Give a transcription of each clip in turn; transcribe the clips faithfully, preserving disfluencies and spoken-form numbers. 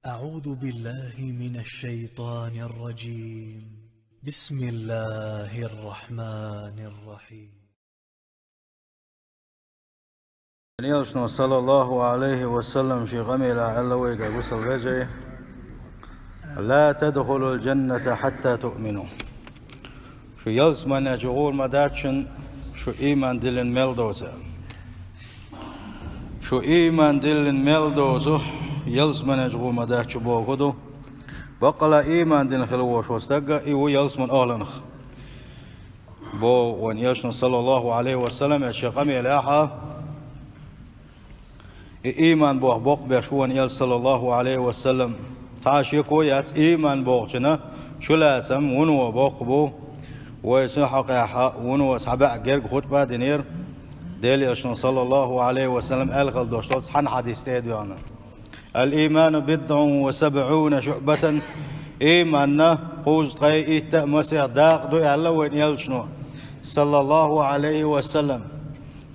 أعوذ بالله من الشيطان الرجيم. بسم الله الرحمن الرحيم. Элчано, саллаллаху Ӏалайхи ва саллам, ший къамелехь аьлла вайга, бусалба вежарий: «لا تدخلوا الجنة حتى تؤمنوا». Шу ялсмане чу гӀур ма дац шун, шу ийман диллина мел доцу. Шу ийман диллина мел доцу, ялсмане чу гӀур ма дац шу бохург ду. Баккъала ийман диллина хила волуш волу стаг, и ву ялсман охӀланах. Боху вайн Элчано, саллаллаху Ӏалайхи ва саллам, шен къамелехь. И ийман боху боккха беш ву вайн Элча, саллаллаху Ӏалайхи ва саллам. Цхьа а шеко яц, ийман бохучунна чулацам вуно боккха бу. Вай цу хьокъехь вуно цхьа бӀе герга хутба а динера. Делан Элчано, саллаллаху Ӏалайхи ва саллам, аьлла хила долуш долу цхьана хьадис тӀе а доьгӀна: «الإيمان بضع وسبعون شعبة». Ийманна кхузткъе итт а масех дакъа ду аьлла вайн Элчано, саллаллаху Ӏалайхи ва саллам.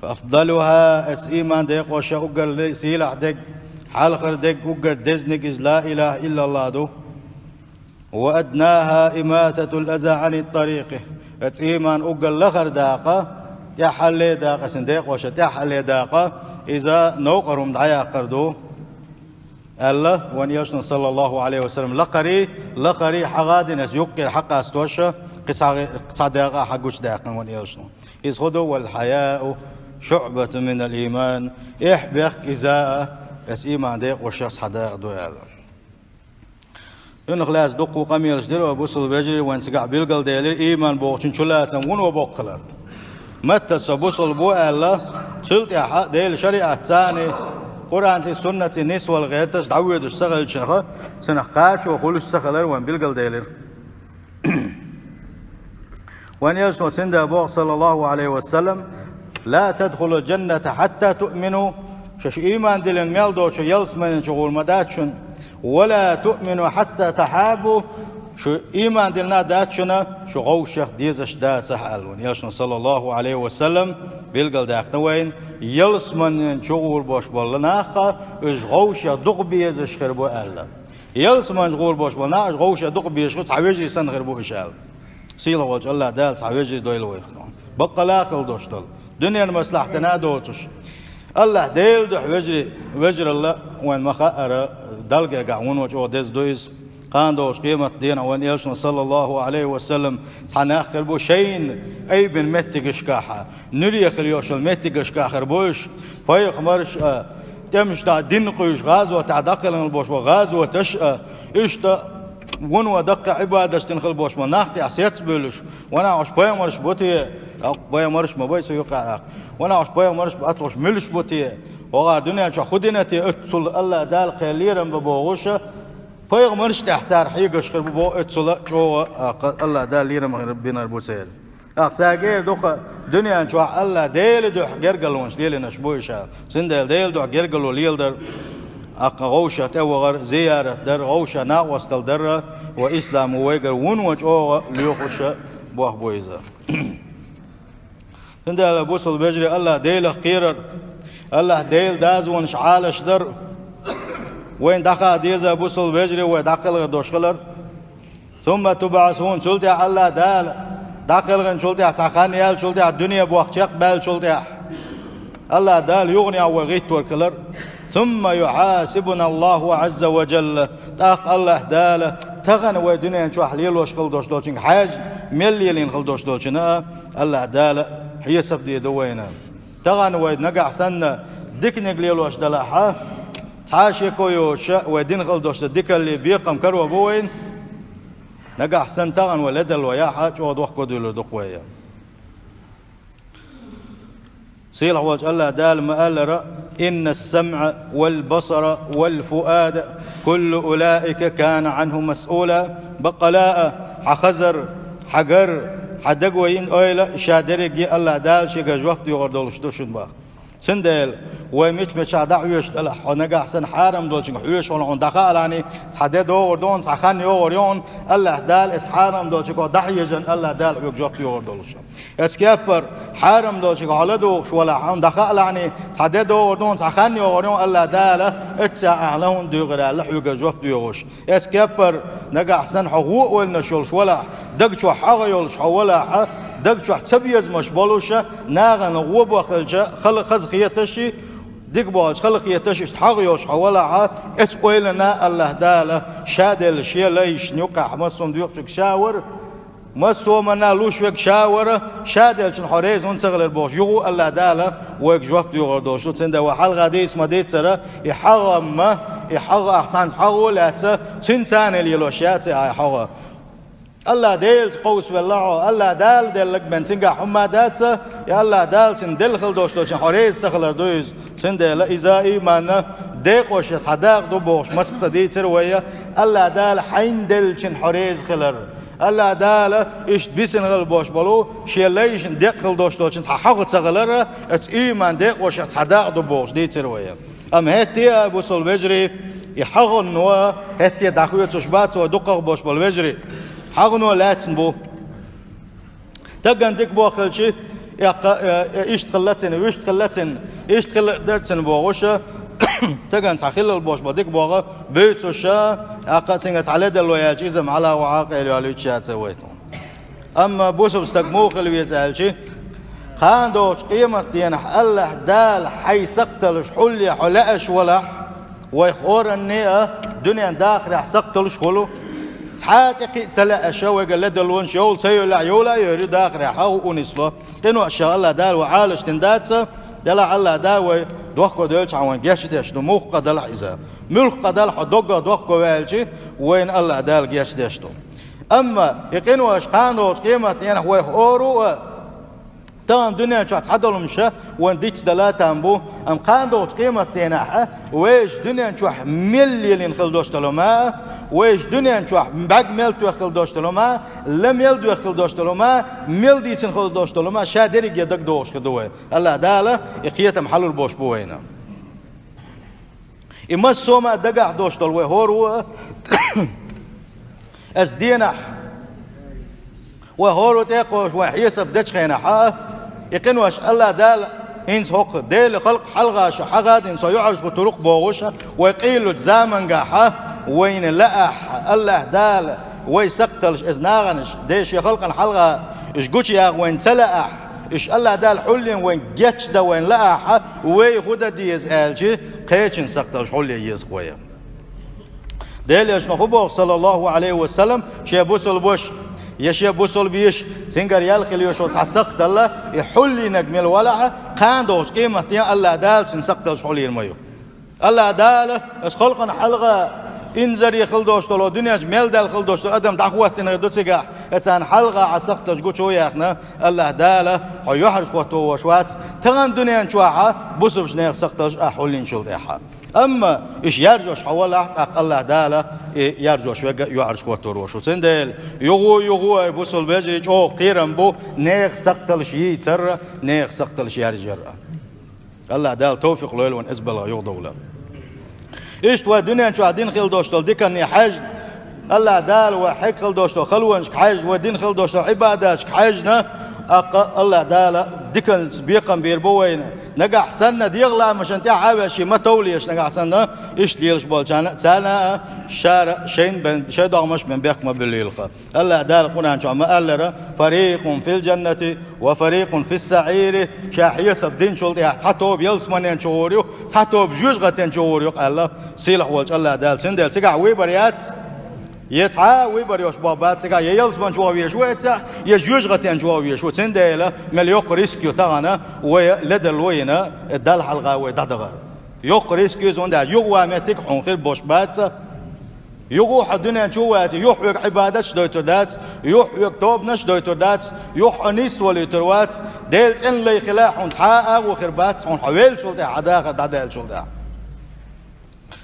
«فأفضلها», оцу ийман декъошах уггар сийлахь дерг, хьалхара дерг, уггар дезаниг иза «لا إله إلا الله» ду. «وأدناها إماطة الأذى عن الطريق». Оцу ийман уггар лахара дакъа, тӀаьххьара дакъа, оцу декъошах тӀаьххьара дакъа, иза новкъара хӀума дӀаяккхар ду. Аьлла вайн Элчано, саллаллаху Ӏалайхи ва саллам, лакхарий, лакхарий хьагӀ а дина, оцу юккъера хьакъастош, кхин цхьа, кхин цхьа дакъа хьагучудаккхина вайн Элчано. Иза хӀун ду: «والحياء شعبة من الإيمان». Эхь-бехк иза а оцу ийман декъошах цхьа дакъа ду аьлла. Цунах лаьцна дуккха къамелаш дира, ва бусалба вежарий, вайн цигахь билгалделира ийман бохучун чулацам вуно боккха хилар. Маттаца со бусалба ву аьлла, цул тӀаьхьа Делан шариӀатца а, Къуръанций, суннатций нисвала гӀерташ дӀавоьдуш ца хилча, цунах кхачо хуьлуш ца хилар вайн билгалделира. Вайн Элчано цундела боху, саллаллаху Ӏалайхи ва саллам: «لا تدخلوا الجنة حتى تؤمنوا». Шу, шу ийман диллина мел доцу, шу ялсмане чу гӀур ма дац шун. «ولا تؤمنوا حتى تحابوا». Шу ийман диллина а дац шуна, шу гӀовшах дезаш дацахь аьлла вайн Элчано, саллаллаху Ӏалайхи ва саллам, билгалдаьккхина вайна, ялсмане чу гӀур болуш болу нах, уьш гӀовшах дукха безаш хир бу аьлла. Ялсмане гӀур болуш болу нах, уьш гӀовшах дукха безаш хир, цхьа вежарий санна хир бу уьш аьлла. Сийлахь волчу АллахӀ Дала цхьа вежарий дойла вайх. Баккъала а хила долуш долу, дуьненан маслахьтана а доцуш. АллахӀ Делан дуьхьа вежарий, вежаралла вайн ма-хаъара, Далла гергахь вуно чӀогӀа деза ду иза. Кхана долчу къематан дийнахь вайн Элчано, саллаллаху Ӏалайхи ва саллам, цхьа нах хир бу шайна айбина меттигашкахь, нуьре хила йолуш йолу меттигашкахь хир бу уьш, пайхамарш а, тӀемаш дӀа дин къуьйсуш, гӀазотехь дӀакхелхина болуш болу гӀазоташ а, иштта вуно даккхий Ӏибадаташ дина хила болуш болу нах тӀехь сец а буьллуш, ванахь уьш пайхамарш бу те, тӀаккха пайхамарш ма бай цу юкъахь тӀаккха. Ванахь уьш пайхамарш бу, тӀаккха уьш муьлш бу те, вогӀар дуьнен чохь хӀун дина те, оццул АллахӀ Дала кхел лерам бан бохуш, пайхамарш тӀехь цара хьегаш хир бу боху, оццул чӀогӀа, а, кха-, АллахӀ Дала лерам бинар бу церан. ТӀаккха цаьрга эр ду-кх, дуьнен чохь АллахӀ Делан дуьхьа гергарлонаш лелийнарш бу уьш аьлла. Цундела Делан дуьхьа гергарло леладар, тӀаккха гӀовшах тӀевахар, зиярат дар, гӀовшах накъосталла дар, ва ислам вайгара вуно чӀогӀа лоьхуш болх бу иза. Цундела бусалба вежарий, АллахӀ Делах кхерар, АллахӀ Делан дозанаш Ӏалашдар, вайна дӀахаа деза бусалба вежарий, вай дӀакхелхар долуш хилар. «ثم تبعثون», цул тӀаьхьа АллахӀ Дала дӀакхелхинчул тӀаьхьа, цхьа хан яьллачул тӀаьхьа, дуьне бохка чекхбаьллачул тӀаьхьа, АллахӀ Дала юханехь вай гӀиттор хилар. «ثم يحاسبنا الله عز وجل». ТӀаккха АллахӀ Дала тахана вай дуьнен чохь лелош хила долуш долчуьнга хьаьжна, мел лелийна хила долуш долчунна а АллахӀ Дала хьесап дийр ду вайна. Тахана вай нагахь санна диканиг лелош делахь а, цхьа а шеко йоцуша, вай дина хила долуш долу дикалле бекхам каро бу вайна. Нагахь санна тахана вай ледарло яхь а, чӀогӀа дохко дуьйлур ду-кх вай. Сийлахь волчу АллахӀ Дала ма-аллара: «إن السمع والبصر والفؤاد كل أولئك كان عنه مسؤولا». Баккъала а, хьан хазар, хьан гар, хьан дагавайина ойла, ша дерриге АллахӀ Дала шега жоп доьхур долуш ду шуна боху. Цундела, вай мича-мичахь дӀахьоьжуш делахь, хьо нагахь санна хьарам долчуьнга хьоьжуш хьуна хьуна дӀакхаьчча, цхьа де догӀур ду хьуна, цхьа хан йогӀур ю хьуна, АллахӀ Дала иза хьарам долчуьнга хьо дӀахьежча, АллахӀ Дала хьоьга жоп доагӀар долуш. Эцу кеппара, хьарам долчуьнга хьо ладугӀуш велахь, хьуна дӀакхаьчча, цхьа де догӀур ду хьуна, цхьа хан йогӀур ю хьуна, АллахӀ Дала, эццахь ахьа ла хӀунда дуьйгӀира аьлла, хьоьга жоп доагӀуш. Эцу кеппара, нагахь санна хьо гӀо ойланаш йолуш велахь, даг чохь хьагӀ йолуш хьо велахь, даг чохь цабезамаш болуш, нахана гӀо бохуьйтуш, хала хаза хеташ, дика бохуьйтуш хала хеташ, иштта хьагӀ йолуш хьо велахь, эцу ойланна АллахӀ Дала ша делла шен лайшна юккъехь массо а хӀума доькъу цуьнга ша вара, массо а хӀуманна луш верг ша вара, ша деллачунна хьо реза хӀунда ца хилар бохуш, юха а АллахӀ Дала вайга жоп доагӀар долуш ду. Цундела вай хьалха дийца ма-дийццара, и хьагӀ ма, и хьагӀ ахь цхьаьнца хьагӀо а лаьцна, цуьнца цхьаьна лелош яц и хьагӀ. АллахӀ Делаца кховсавелла хьо, АллахӀ Дала делларг бен цуьнгахь хӀумма дац, я АллахӀ Дала цуьнан делла хила долуш долчунна хьо реза ца хилар ду иза. Цундела иза ийманан декъоша цхьа дакъа ду бохуш, мацах ца дийцира вай, АллахӀ Дала хьайна деллачунна хьо реза хилар. АллахӀ Дала иштта бисина хила бохуш болу, шен лайшна декъа хила долуш долчунна цхьа хьагӀ ца хилар, оцу ийманан декъоша цхьа дакъа ду бохуш дийцира вай. Амма хӀетте а, бусалба вежарий, и хьагӀано хӀетте а дӀахоьцуш бац вай дукхах болуш болу вежарий. ХьагӀано лаьцна бу. Стагана дика бохуьйтуш, эккха, э, э, иштта хилла цуьнан, вуьшта хилла цуьнан, иштта хилла дара цуьнан бохуш, стагана цхьа хилла болуш бу дика боху, буьйцуш, эккха цуьнга цхьа ледарло яьлча, иза-м хьала вахьа къайла йолуьйтуш яц вай. Амма бусалба стаг муха хила веза аьлча, кхана догӀучу къематденахь АллахӀ Дала хьайн сакхталлаш хьулъе хьо лаьаш валахь, вайх хӀоранна а дуьненан дахарехь сакхталлаш хуьлу. Цхьа а тӀекхиъ ца лаьаш, вайга ледарлонаш йовла ца йовлахь, йовла а йойр ю дахарехь, хӀун нисло. Къинош АллахӀ Дала вай Ӏалашдина дац, делахь АллахӀ Дала вай дохко девлчхьана вайна гечдеш ду, муха къа делахь иза. Муьлхха къа делахь хьо доггах дохко ваьлча, вайна АллахӀ Дала гечдеш ду. Амма и къинош кхана догӀучу къематденахь вайх хӀора а, тахана дуьнен чохь цхьадолу хӀумнаш вайна дицдала там бу, амма кхана догӀучу къематденахь вайша дуьнен чохь мел лелийна хила долуш долу хӀума, вайша дуьнен чохь бӀаьрг мел тоьхна хила долуш долу хӀума, ла мел доьхна хила долуш долу хӀума, мел дийцина хила долуш долу хӀума, ша дерриге дагадогӀуш хир ду вай. АллахӀ Дала и кхетам хьалур болуш бу вайна. И массо а ма дагахь долуш долу вай хӀора а, аса денахь, вай хӀора тӀекхочуш, вай хьесап дечу хенахь а, и къинош АллахӀ Дала хӀинца хӀокху Делан халкъ хьалха шу хьагӀ а дина, со юьхьӀаьржа гӀуттур ву-кх бохуш, вай къийлачу замангахь вайна лаахь, АллахӀ Дала вай сакхталлаш, иза нахана ден шен халкъана хьалха уьш гучуяха вайна ца лаахь, уьш АллахӀ Дала хьулйина вайна гечдан вайна лаахь, вай хӀун дан деза аьлча, кхечун сакхталлаш хьулъян еза-кх вай. Делан Элчано хӀун боху, саллаллахӀу Ӏалайхи ва саллам, шен бусалбаш, я шен бусалба йиша, цуьнгара ял хила йиш йолу цхьа сакхталла, и хьулйинарг мила валахь а, кхана догӀучу къематдийнахь АллахӀ Дала цуьнан сакхталлаш хьулйийр ма ю. АллахӀ Дала, аса халкъана хьалха инзаре хила долуш долу, дуьнен чу мел даьлла хила долуш долу адам дӀахӀоттийна хир ду цигахь, аса царна хьалха хьан сакхталлаш гучу а яьхна, АллахӀ Дала хьо юьхьӀаьржа хӀотто волуш вац, тахана дуьнен чохь а бусалбачу нехан сакхталлаш ахь хьулйинчул тӀаьхьа. Амма уьш яьржош хьо валахь, тӀаккха АллахӀ Дала и яьржош верг а юьхьӀаьржа хӀотто волуш ву. Цундела, юха а, юха а, ай бусалба вежарий, чӀогӀа кхерам бу нехан сакхталлаш йийцар а, нехан сакхталлаш яьржар а. АллахӀ Дала тавфикъ лойла вайна иза балха юхадовлар. Иштта вай дуьнен чохь дина хила долуш долу диканна хьаьжна, АллахӀ Дала вай хьегна хила долуш долу халонашка хьаьжна, вай дина хила долуш долу Ӏибадаташка хьаьжна, тӀаккха АллахӀ Дала диканца бекхам бийр бу вайна. Нагахь санна дегӀан ламазашна тӀаьхьа а ваьш, шен ма товлийша нагахь санна, иштта лелаш болчарна а, царна а, шара шайна бен, шайн догӀмаш бен бехк ма буьллийла-кх. АллахӀ Дала Къуръан чохь ма-аллара: «Фарикъун фил джаннати ва фарикъун фис саӀири», ша хьесап динчул тӀаьхьа цхьа тоба ялсаманен чу гӀур ю, цхьа тоба жоьжахатен чу гӀур ю-кх аьлла, сийлахь волчу АллахӀ Дала. Цундела цигахь выбор яц, я цхьа а выбор йолуш боху бац цигахь, я ялсаман чу ваха везаш ву эццахь, я жоьжахатен чу ваха везаш ву. Цундела мел йоккха риск ю тахана вай ледарло йина, Далла хьалха вай дӀадахар. Йоккха риск ю иза, хӀунда аьлча юха ван меттиг хьуна хир болуш бац. Юха хьо дуьнен чу а ваьлча, юха хьоьга Ӏибадаташ дойтур дац, юха хьоьга тобанаш дойтур дац, юха хьо нисвалуьйтур вац, Делан цӀена лай хила хьуна цхьа а агӀо хир бац, хьуна хьо веллачул тӀаьхьа, хьан дахар дӀадаьллачул тӀаьхьа.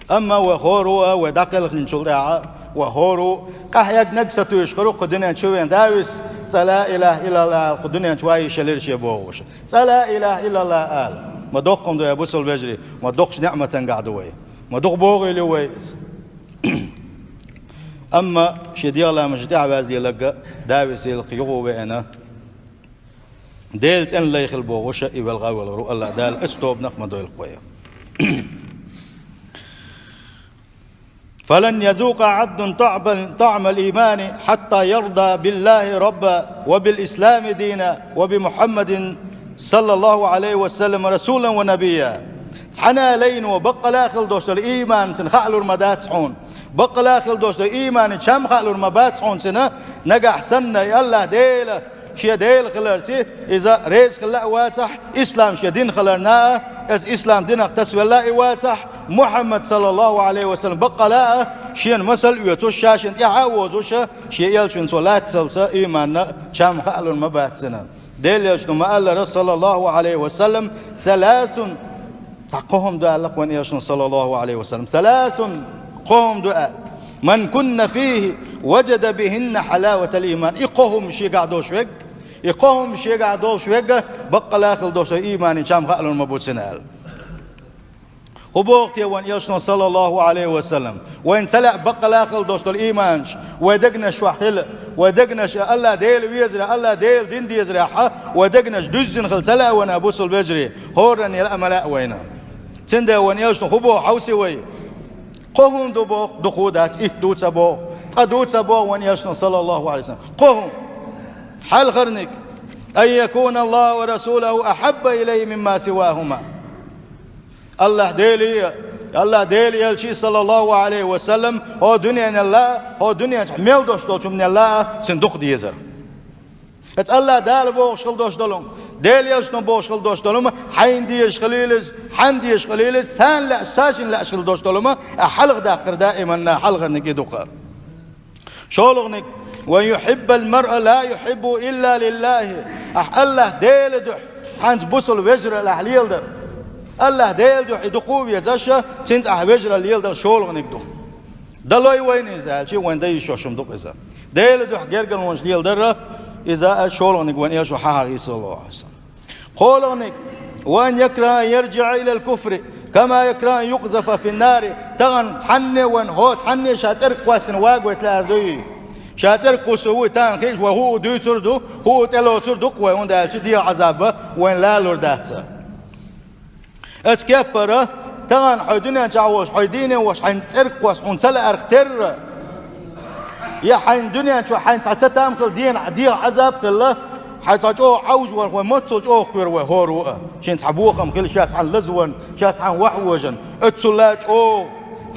Амма вай хӀора а, вай дӀакхелхинчул тӀаьхьа, вай хӀора а къахьегнарг сатуьйсуш хир ву кху дуьнен чу вен. Давис, цкъа ла илахӀа иллаллахӀ ала кху дуьнен чу ван йиш елира шен бохуш. Цкъа ла илахӀа иллаллахӀ ала. Ма доккха ду, я бусалба вежарий, ма доккхача ниӀматангахь ду вай. Ма дукха богӀийла ю вай иза. Амма шен дегӀа ламазаш тӀехьа ваьза леларг а, Дала веза-кх, юха а веана, Делан цӀена лай хила бохуш а, и велха а велхар ву АллахӀ Дала, оцу тобанах ма дойла-кх вай. فلن يذوق عبد طعم، طعم الإيمان حتى يرضى بالله ربا وبالإسلام دينا وبمحمد صلى الله عليه وسلم رسولا ونبيا. Цхьана а лайно баккъала а хила долуш долу ийман цунна хаалур ма дац хьуна. Баккъала а хила долуш долу ийманан чам хаалур ма бац хьуна цунна, нагахь санна и АллахӀ Дела шен Дела хиларца иза реза хилла а вацахь, ислам шен дин хиларна а, иза ислам динах тасавелла а и вацахь, Мухьаммад, саллаллаху Ӏалайхи ва саллам, баккъала а шена масал а оьцуш, ша шена тӀаьхьа а возуш, шен элчанца латталца ийманан чам хаалур ма бац цунна. Делан элчано ма-аллара, саллаллаху Ӏалайхи ва саллам: «Саласун», цхьа кхо хӀума ду аьлла-кх вайн элчано, саллаллаху Ӏалайхи ва саллам. «Саласун», кхо хӀума ду аьлла. «Ман кунна фийхи, важада бихинна хьалаватал ийман». И кхо хӀума шегахь долуш верг, и кхо хӀума шегахь долуш верг, баккъала а хила долуш долу ийманан чам хаалур ма бу цунна аьлла. ХӀун боху те вайн элчано, саллаллаху Ӏалайхи ва саллам? Вайна ца лаьа баккъала а хила долуш долу ийманаш вайн дегнаш чохь хила, вайн дегнаш АллахӀ Дела везарехь, АллахӀ Делан дин дезарехь, вайн дегнаш дуьззина хила ца лаьа вайна, бусалба вежарий, хӀоранна а ма лаьа вайна. Цундела вайн элчано хӀун боху хьовсий вай? Кхо хӀума ду боху, дукха дац, итт ду ца боху, ткъа ду ца боху вайн элчано, саллаллаху Ӏалайхи ва саллам. Кхо хӀума. Хьалхарниг: «Ан якуна Аллаху ва расулуху ахьабба илайхи мимма сивахума». АллахӀ Деле а, АллахӀ Делан элча а, саллаллаху Ӏалайхи ва саллам, хӀокху дуьненал а, хӀокху дуьнен чохь мел долуш долчу хӀуманал а цунна дукха дезар. Иза АллахӀ Дала бохуш хила долуш долу хӀума, Делан элчано бохуш хила долуш долу хӀума хьайна дезаш хилийла иза, хьанна дезаш хилийла иза, царна лаьа, ша шена лаьа хила долуш долу хӀума, ахь хьалхадаккхар даиманна хьалхарниг и ду-кх. ШолгӀаниг: «Ва юхьиббал маръа ла юхьиббуху илла лиллахи». Ахь АллахӀ Делан дуьхьа цхьаьнца бусалба вежаралла ахь леладар. АллахӀ Делан дуьхьа и дукха а везаш, цуьнца ахь вежаралла леладар шолгӀаниг ду. Далой вайна иза аьлча, вайна дан йиш йолуш хӀума ду-кх иза. Делан дуьхьа гергарлонаш леладар, иза а шолгӀаниг вайн элчано хьахьийза, саллаллаху Ӏалайхи ва саллам. КхоалгӀаниг: «Ва ан якрахӀа ан ярджиӀа илал куфри, кама якрахӀу ан юкъзафа фин нари». Тахана цхьанне а вайн, хӀокху цхьанне а ша цӀерга кхоьссина вагавайта лаьара дуй? Ша цӀерга кхуссур вуй, тахана хиъча вай хӀуъа дуьйцур ду, хӀуъа тӀелоцур ду-кх вай, хӀунда аьлча дегӀан Ӏазап вайна лалур дац. Оцу кеппара, тахана хьо дуьнен чохь волуш, хьо дийне волуш, хьайна цӀерга кхосса хьуна ца лаарх терра, я хьайна дуьнен чохь хьайна цхьа цатам хилла, дегӀан, дегӀан Ӏазап хилла, хьайн цхьа чӀогӀа Ӏовжа вара вай, моццул чӀогӀа кхоьру вай хӀора а. Шена цхьа бохам хилла, ша цхьаьна лазаван, ша цхьаьна вахьвожан, оццул а чӀогӀа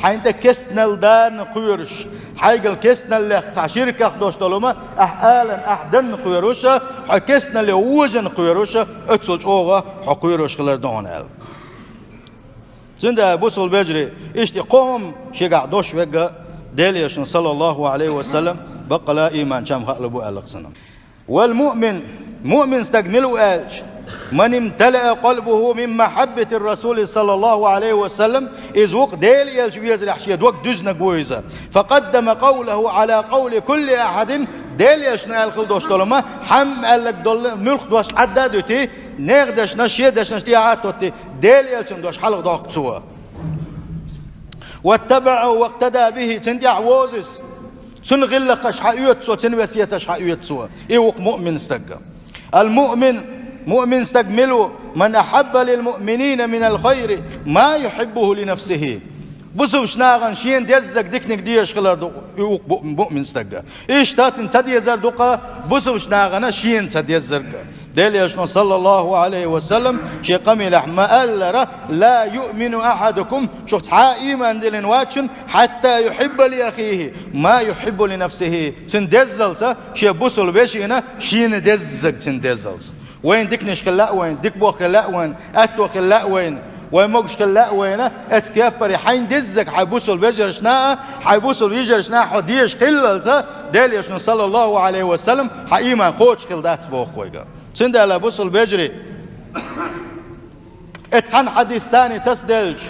хьайна тӀе кестнал дарна кхоьруш, хьайгал кестналлех цхьа ширках долуш долу хӀума ахь алан, ахь данна кхоьруш, хьо кестналле вожана кхоьруш, оццул чӀогӀа хьо кхоьруш хилар ду хьуна аьлла. Цундела, бусалба вежарий, иштта кхо хӀума шегахь долуш верг, Делан элчано, саллаллаху Ӏалайхи ва саллам, баккъала а ийманан чам хаалур бу аьлла-кх цунна. Вал муъмин, муъмин стаг мила ву аьлча: «Ман имталаа къалбуху мин махьаббатир расули саллаллаху Ӏалайхи ва саллам», иза ву-кх Делан элча везарехь шен дог дуьзнарг ву иза. «Факъаддама къавлаху Ӏала къавли кулли ахьадин», Делан элчано аьлла хила долуш долу хӀума, хьан аьлларг долу муьлхха дош Ӏадда а дуьтий, нехан дешнаш, шен дешнаш тӀехьа а тоттий, Делан элчан дош хьалха доккху цо. «ВаттабаӀаху вакътада бихи», цунна тӀехь возу иза. Цуьнан гӀиллакхаш хьаоьцу цо, цуьнан весеташ хьаоьцу цо. И ву-кх муъмин стаг. Ал муъмин, муъмин стаг мила ву? «Ман ахьабба лил муъминина минал хайри ма юхьиббуху ли нафсихи». Бусалба нахана шена деззарг диканиг дезаш хилар ду, и ву-кх бу-, муъмин стаг. Иштта цунна ца дезар ду-кх бусалба нахана шена ца деззарг. Делан элчано, саллаллаху Ӏалайхи ва саллам, шен къамелехь ма-аллара: «Ла юъмину ахьадукум», шух цхьа а ийман диллина вац шуна, «хьатта юхьибба ли ахихи ма юхьиббу ли нафсихи», цуьнан деззалца шен бусалба вешина шена деззарг цуьнан деззалца. Вайна диканаш хила лаьа вайна, дика бохам хила лаьа вайна, аьтто хила лаьа вайна, вайн могуш хила лаьа вайна, оцу кеппара хьайна деззарг хьайн бусалба вежаршна а, хьайн бусалба йижаршна а хьо дезаш хиллалца, Делан элчано, саллаллаху Ӏалайхи ва саллам, хьан ийман кхочуш хила дац боху вайга. Цундела, бусалба вежарий, оцу цхьана хьадисца тасаделча,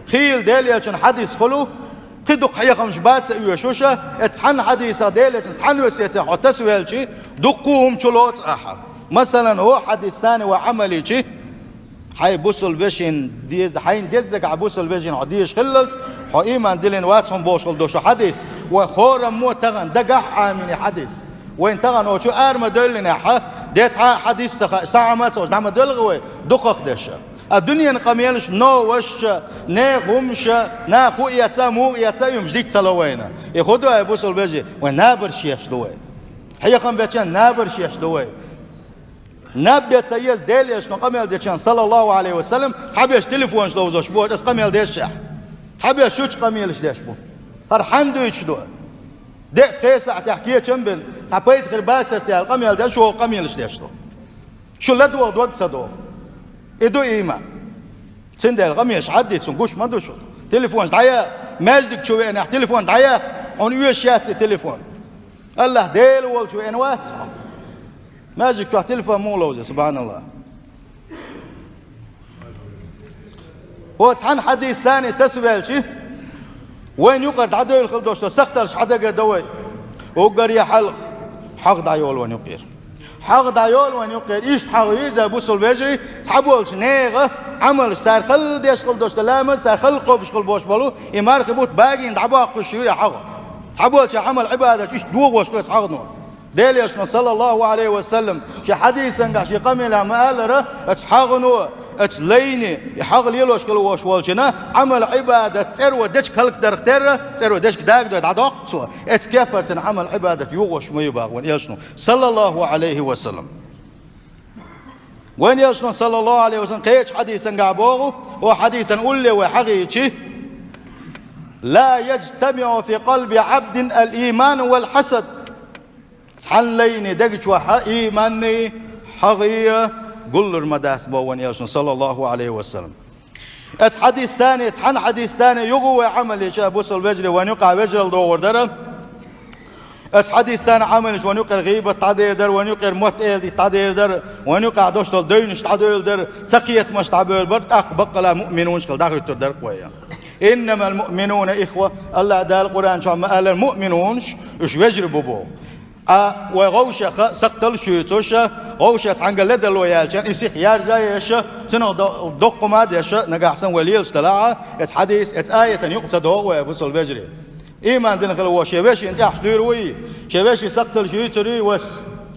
хийла Делан элчан хьадис хуьлу, кхин дукха хьехамаш бан ца оьшуш, оцу цхьана хьадисах, Делан элчан цхьана весетах хьо тасавелча, дуккха а хӀума чулоцу ахьа. Масалан, хӀокху хьадисца вай Ӏамал йича, Хьайн бусалба вешин деза, хьайна деззагахь бусалба вешин хьо дезаш хиллалц, хьо ийман диллина вац хьуна бохуш хила ду шун хьадис. Вай хораммо тахана дагахь Ӏамийна хьадис. Вайна тахана оцу ара ма девллинехь, де цхьа а хьадис ца хаьа, схьа а ма ца хууш, дӀа ма делла вай, дукхах деш. А дуьненан къамелаш, новосташ, нехан хӀуманаш, наха хӀу эцна, муха эцна, юмаш диц ца ло вайна. И хӀун ду, ай бусалба вежарий, вайн набарш еш ду вай. Хьехам бечарна набарш еш ду вай. Наб бен ца еза, Делан Элчано къамел дечарна, саллаллаху Ӏалайхи ва саллам, цхьаберш телефонаш ловзош бу, аса къамел дешшехь. Цхьаберш шучу къамелаш деш бу. ХӀара хьанна дуьйцуш ду? Де а кхечу сахьтехь кечам бен, цхьа пайда хир бацара те аьлла къамел деш, шух къамелаш деш ду. Шу ладогӀа дог ца догӀу. И ду ийман. Цундела къамелаш хьадда, цунна гуш ма ду шу. Телефонаш дӀаяха, маьждиг чу веанехь, телефон дӀаяха, хьуна оьшуш яц и телефон. АллахӀ Дела волчу веана вац хьо. Маьждиг чохь телефон муха ловза, субханаллахӀ. Оцу цхьана хьадисана тасаваьлча, вайна юкъара дӀадевлла хила долуш долу сакхталш хьадагар до вай. Уггаре хьалха хьагӀ дӀайолу вайна юкъера. ХьагӀ дӀайолу вайна юкъера. Иштта хьагӀ ю иза, бусалба вежарий, цхьаболчу нехан Ӏамалш цара хала деш хила долуш долу, ламаз цара хала кхобуш хила болуш болу, и мархи бутт багийна дӀабоккхуш ю и хьагӀ. Цхьаболчу Ӏамал-Ӏибадаташ иштта догӀуш ду оцу хьагӀано. Делан Элчано, саллаллаху Ӏалайхи ва саллам, шен хьадисангахь, шен къамелехь ма-аллара, оцу хьагӀано, оцу лайне, и хьагӀ лелош хила волуш волчунна Ӏамал-Ӏибадат цӀеро дечиг хӀаллакдарх терра, цӀеро дечиг дагадой дӀадоккху цо. Оцу кепара цуьнан Ӏамал-Ӏибадат йогӀуш ма ю боху вайн Элчано, саллаллаху Ӏалайхи ва саллам. Вайн Элчано, саллаллаху Ӏалайхи ва саллам, кхечу хьадисангахь боху, оцу хьадисан улле вай хьахийча: «Ла яжтамиӀу фи къалби Ӏабдин ал-ийману вал-хьасад». Цхьана лайне дега чохь а ийманний, хьагӀий гуллур ма дац боху вайн Элчано, саллаллаху Ӏалайхи ва саллам. Оцу хьадисана, цхьана хьадисана юха вай Ӏамал йича, бусалба вежарий, вайн юкъахь вежаралла догӀур дара. Оцу хьадисана Ӏамал йича, вайн юкъара гӀийбат дӀадер дара, вайн юкъара мотт-эладита дӀадер дара, вайн юкъахь долуш долу девнаш дӀадевлла дара, цакхетамаш дӀабевлла бара, тӀаккха баккъала муъминунаш хила дӀахӀуьттур дара-кх вай. «Иннамал муъминуна ихва», АллахӀ Дала Къуръан чохь ма-аллара, муъминунаш, уьш вежарий бу боху. Ткъа вай гӀовшаха сакхталш юьйцуш, гӀовшаца цхьаьнгара ледарло яьлча, и сиха яржа а еш, цунах до-, доккха хӀума а деш, нагахь санна вай лелаш делахь, оцу хьадис, оцу аятана юкъа ца догӀу вай, бусалба вежарий. Ийман дина хила волу шен вешина тӀехь дуьйр вуй, шен вешин сакхталш юьйцур юй, вас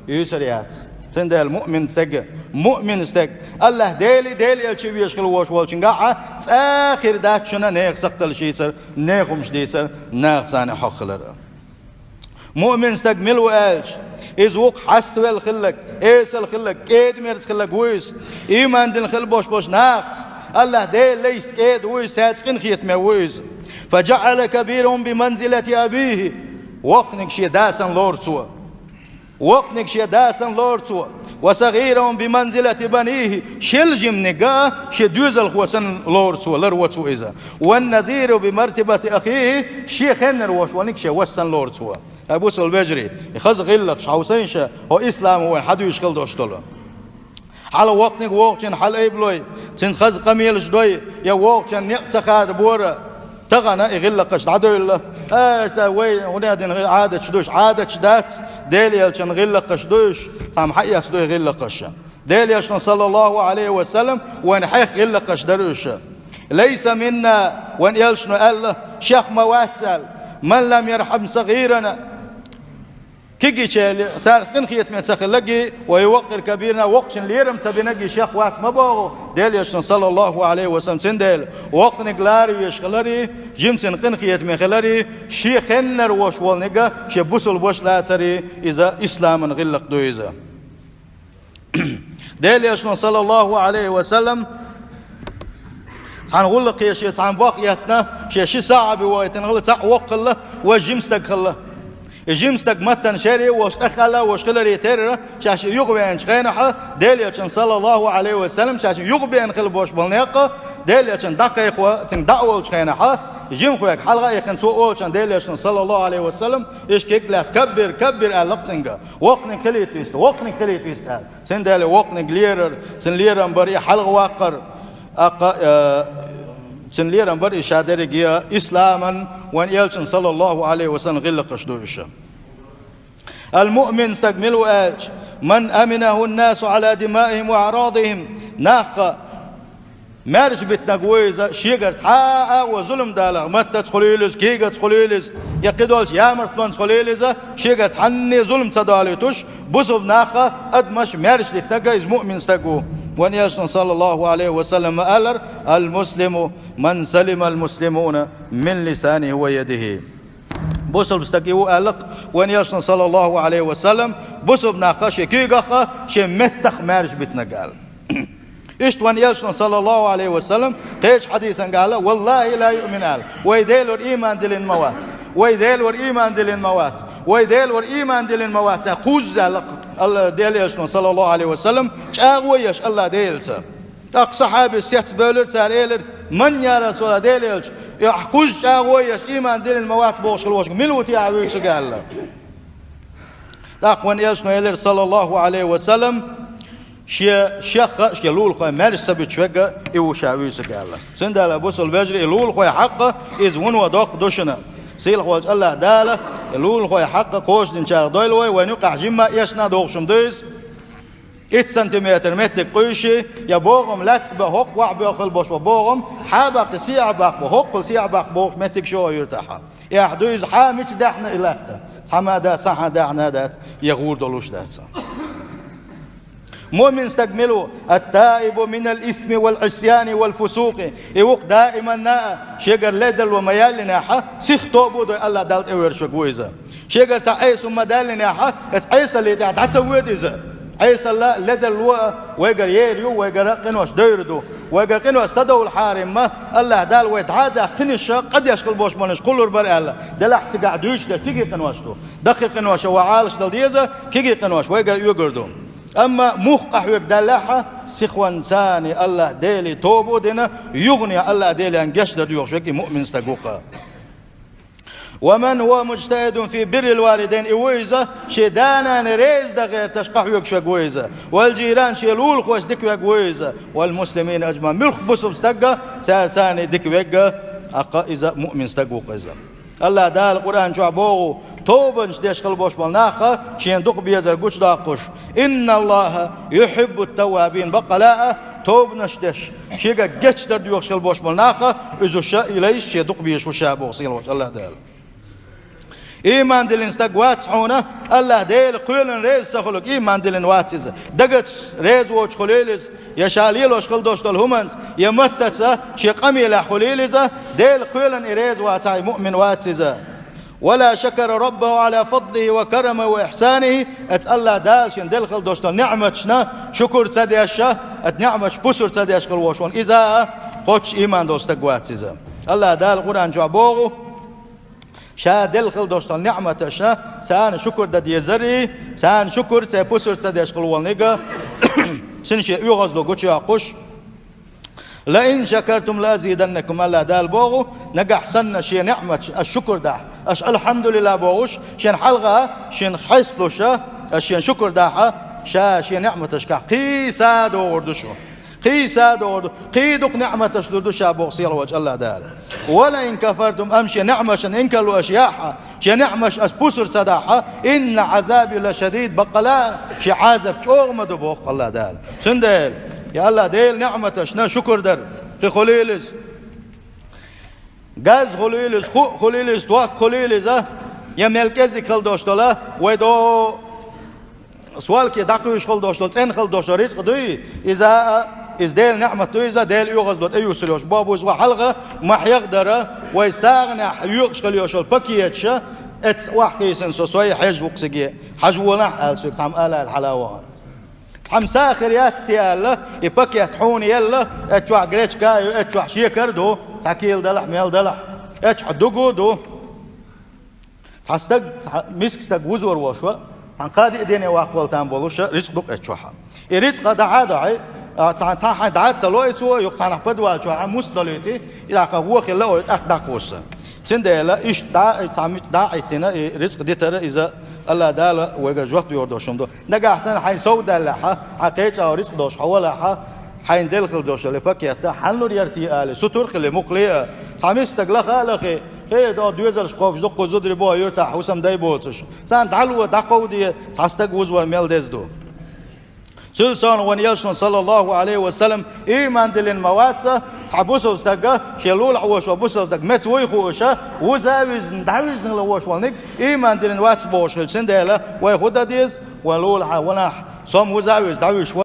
юьйцур яц. Цундела муъмин стаг, муъмин стаг, АллахӀ Дели, Делан Элчи везаш хила волуш волчуьнгахь а цӀа а хир дац шуна нехан сакхталш йийцар, нехан хӀумаш дийцар, нахаца цхьаьна хьокха хилар. Муъмин стаг мила ву аьлча, иза ву-кх хьаставелла хилларг, эсала хилларг, кӀеда-мерза хилларг ву иза. Ийман дина хила болуш болчу нахаца, АллахӀ Дела лайшца кӀеда ву иза, цаьрца къинхетаме ву иза. «Фа жаӀала кабирахум би манзилати абийхи». Воккханиг шен да санна лору цо. Воккханиг шен да санна лору цо. «Ва сагӀирахум би манзилати банийхи». Шел жиманиг а шен доьзалхо санна лору цо, ларво цо иза. «Ван назиру би мартабати ахийхи». Шен хеннара вош волниг шен вас санна лору цо. Ай бусалба вежарий, и хаза гӀиллакхаш хьовсийша, хӀо ислам вайн хьадуьйш хила долуш долу. Хьала воккханиг воккхачун хьала айбалой, цуьнца хаза къамелаш дой, я воккхачун некъ ца хадабора, тахана и гӀиллакхаш дӀадевлла. Ай, ца вай, хӀунда дина гӀи-, Ӏадаташ душ, Ӏадаташ дац, Делан Элчан гӀиллакхаш душ, цхьамма хьаэцна дуй гӀиллакхаш. Делан Элчано, саллаллаху Ӏалайхи ва саллам, вайна хьех гӀиллакхаш дара уьш. «Лайса минна», вайн Элчано аьлла, шех ма вац аьлла, «ман лам ярхьам сагӀирана». Кегийчеран царах къинхетаме ца хилларг, «ва юваккъир кабирана», воккхачун лерам ца бинарг шех вац ма боху Делан Элчано, саллаллаху Ӏалайхи ва саллам. Цундела воккханиг лара веш хилари, жимцин къинхетаме хилари, шен хеннара вош волниг а шен бусалба ваша лацари, иза исламан гӀиллакх ду иза. Делан Элчано, саллаллаху Ӏалайхи ва саллам, цхьана гӀуллакхе шен цхьана бох эцна, шен ши сахьаби вохийтина хилла, цхьаъ воккха хилла, важа жима стаг хилла. И жима стаг маттана шаьре а волуш, тӀеххьалла а волуш хиларе терра, шаьш юхавеанчу хенахь, Делан Элчано, саллаллаху Ӏалайхи ва саллам, шаьш юхабеана хилла болуш болу некъ, Делан Элчано дӀакхайкхо, цуьнга дӀа а волчу хенахь, жимахвега хьалха а яьккхина, цо олучунна Делан Элчано, саллаллаху Ӏалайхи ва саллам, иштта кегиг лаьцна, «Каббир, каббир», аьлла-кх цуьнга. «Воккханиг хилийта виста, воккханиг хилийта виста», аьлла. Цундела воккханиг лерар, цуьнан лерам бара и хьалха ваккхар, аккха, э, цуьнан лерам бара и ша дерриге исламан, вайн Элчан, саллаллаху Ӏалайхи ва саллам, гӀиллакхаш ду уьш. Ал-муъмин стаг мила ву аьлча, «ман аминаху ан-насу Ӏала димаихим ва аърадихим», нах Маьрша битинарг ву иза, шегара цхьа а зулам далахь, маттаца хуьлийла иза, кегаца хуьлийла иза, я кхидолчу ямартонца хуьлийла иза, шегара цхьанне а зулам ца далийтуш, бусалба нахах, адамашах маьрша дитинарг иза муъмин стаг ву. Вайн Элчано, саллаллаху Ӏалайхи ва саллам, ма-аллара: «Ал-муслиму ман салимал муслимуна мин лисанихи ва ядихи». Бусалба стаг и ву аьлла-кх вайн Элчано, саллаллаху Ӏалайхи ва саллам, бусалба нахах, шен куьйгах а, шен меттах а маьрша битинарг аьлла. Иштта вайн Элчано, саллаллаху Ӏалайхи ва саллам, кхечу хьадисехь аьлла: «Валлахи, ла юъмин», аьлла. Вай Делора ийман диллина ма вац. Вай Делора ийман диллина ма вац. Вай Делора ийман диллина ма вац. Кхузза аьлла-кх Дела Элчано, саллаллаху Ӏалайхи ва саллам, чӀагӀо еш АллахӀ Делаца. ТӀаккха сахьабаш цецбевлира, цара элира: «Ман, я РасулаллахӀ, Дела Элча, и ахь кхузза чӀагӀо еш ийман диллина ма вац бохуш хила волчу мила ву те ахь вуьйцург?» аьлла. ТӀаккха вайн Элчано элира, саллаллаху Ӏалайхи ва саллам: «Шен шех а, шен лулахой маьрша ца буьтуш верг а и ву ша вуьйцург», аьлла. Цундела, бусалба вежарий, и лулахой хьакъ а иза вуно доккха ду шуна. Сийлахь волчу АллахӀ Дала и лулахой хьакъ а кхочушдинчарах дойла вай, вайна юкъахь жимма а эшна дохуш ма ду иза. Итт сантиметр меттиг къуьйсуш, я бохам лаьттах бан хӀокху охьабоьхна хила болуш бан бохам, хьа а баккха, сехьа а баккха бан, хӀоккхул сехьа а баккха бохуш меттигаш ю юьртахь. И ахь дуьйзу хьа мича даьхьна и латта? Цхьа ма дац, цхьа хьан даьхьна а дац, я гӀур долуш дац. Муъмин стаг мила ву? «Ат-таибу минал исми вал Ӏисяни вал фусукъи». И ву-кх даиманна а шегара ледарло ма яьллинехь а, сиха тоба а дой, АллахӀ Далла тӀеверзуш верг ву иза. Шегара цхьа Ӏеса хӀума ма даьллинехь а, оцу Ӏесаллин тӀехь дӀа ца воьду иза. Ӏесалла а, ледарло а вайгара ер ю, вайгара къинош девр ду. Вайгара къинош ца довлахьара-м, АллахӀ Дала вай дӀа а даьккхина, къа деш хила болуш болнаш кхуллур бара аьлла, делахь цигахь дуьйцуш дерг кегий къинош ду. Даккхий къинош вай Ӏалашдала деза, кегий къинош вайгара оьгур ду. Амма муха къахьоьгу даьллехь а, сихонца АллахӀ Деле тоба а дина, юхане АллахӀ Деле гечдар доьхуш верг и муъмин стаг ву-кх. «Ва ман хӀува мужтахӀидун фи биррил валидайн», и ву иза, шен да-нана реза дан гӀерташ къахьоьгуш верг ву иза. «Вал жиран», шен лулахошца дика верг ву иза. «Вал муслимина ажмаӀин», муьлхха бусалба стаг а, цаьрца дика верг а, тӀаккха иза муъмин стаг ву-кх иза. АллахӀ Дала Къуръан чохь боху, тобанаш деш хила болуш болу нах а шена дукха безар гучудоккхуш: «Инна Аллаха юхьиббут таввабин», баккъала а, тобанаш деш, шега гечдар доьхуш хила болуш болу нах а, иза уьш а, и лайш шен дукха безаш ву ша боху сийлахь волчу АллахӀ Дала. Ийман диллина стаг вац хьуна, АллахӀ Делан кхелана реза ца хуьлург, ийман диллина вац иза. Дагацара реза воцуш хуьлийла иза, я ша лелош хила долуш долу хӀуманца, я маттаца, шен къамелехь хуьлийла иза, Делан кхелана и реза вацахь, и муъмин вац иза. «Ва ла шакара раббаху Ӏала фадлихи ва карамихи ва ихьсанихи», оцу АллахӀ Дала шена делла хила долуш долу неӀматашна шукур ца деш а, оцу неӀматаш пусар ца деш хила волуш волу, иза а кхоччуш ийман долу стаг вац иза. АллахӀ Дала Къуръан чохь боху: «Ша делла хила долуш долу неӀматашна, царна шукур дан дезарий, царна шукур ца, пусар ца деш хила волу ниг а, цуьнан шен оьгӀазло гучуйоккхуш». «Ла ин шакартум ла азиданнакум», АллахӀ Дала боху: «Нагахь санна шен неӀматашна аш шукур дахь, аш алхьамдулиллахӀ бохуш, шен хьалха шен хьесталуш а, аш шен шукур дахь а, ша шен неӀматашкахь кхийса а догӀур ду шу. Кхийса а догӀур ду, кхин дукха неӀматаш лур ду ша», боху сийлахь волчу АллахӀ Дала. «Ва ла ин кафартум», амма шен неӀматашна инкарло аш яхь а, шен неӀматашна аш пусар ца дахь а, «инна Ӏазаби ла шадид», баккъала а шен Ӏазап чӀогӀа ма ду боху АллахӀ Дала. Цундела, я АллахӀ Делан неӀматашна шукур дар, кхин хуьлийла иза. Газ хуьлийла иза, ху а хуьлийла иза, ток хуьлийла иза, я мел кӀезиг хила долуш долу, вай до свалке дӀакхуьйсуш хила долуш долу, цӀена хила долуш долу рицкъ дуй, иза а, иза Делан неӀмат ду иза, Делан оьгӀазло тӀеюьсур йолуш боху иза, вай хьалха ма хьех дара, вай сагӀанехь йоькъуш хила йолуш йолу пакеташ а, эцца охьакхийсина со, со а хьежа ву-кх цига, хьажа вонахь аьлла соьга цхьамма ала аьлла хьала а вахана. Цхьамма са а хир яц те аьлла, и пакет хьуна елла, эццу чохь гречка а ю, эццу чохь шекар а ду, цхьа кийла далахь, мел далахь, эццу чохь дуга а ду. Цхьа стаг, цхьа миска стаг вузор волуш ван, цхьана кхаа-диъ дене ваккхавала там болуш а, рицкъ ду-кх эццу чохь. И рицкъ а дахьа а дохьий, а, цхьа, цхьа хьайн дӀа а ца ло и цо, юха цхьанхьа подвал чохь а муст долуьйтий, и тӀаккха вон хилла а, ой, тӀаккха дӀакхуссу. Цундела иштта дӀа а, цхьа муьтта дӀа а Ӏиттина, и рицкъ дитар а иза АллахӀ Дала вайгара жоп йогӀур долуш хӀума ду. Нагахь санна хьайн сов даьллехь а, хьан кхечӀагӀо рицкъ долуш хьо валахь а, хьайна делла хила долуш йолу пакет а хьанна лур яра те алий, сутур а хилий, мукъале а. Цхьа миска стаг лаха а лахий, хӀей, тӀо доьзалш кхобуш дуккха зударий боху юьртахь, хӀусамдай боцуш. Царна дӀало, дӀакховде, цхьа стаг вузор мел деза ду. Цул совгӀа вайн элчано, саллаллахӀу Ӏалайхи ва саллам, иман диллина ма вац цхьа бусалба стаг, шен лулахь волаш вола бусалба стаг меца вуй хууш, вузавуьззина дӀавижнала волаш волниг иман диллина вац бохуш хилча, цундела вай хӀун дан деза? Вайн лулахь, ванахь, со-м вузавуьззина дӀавуьйш ва,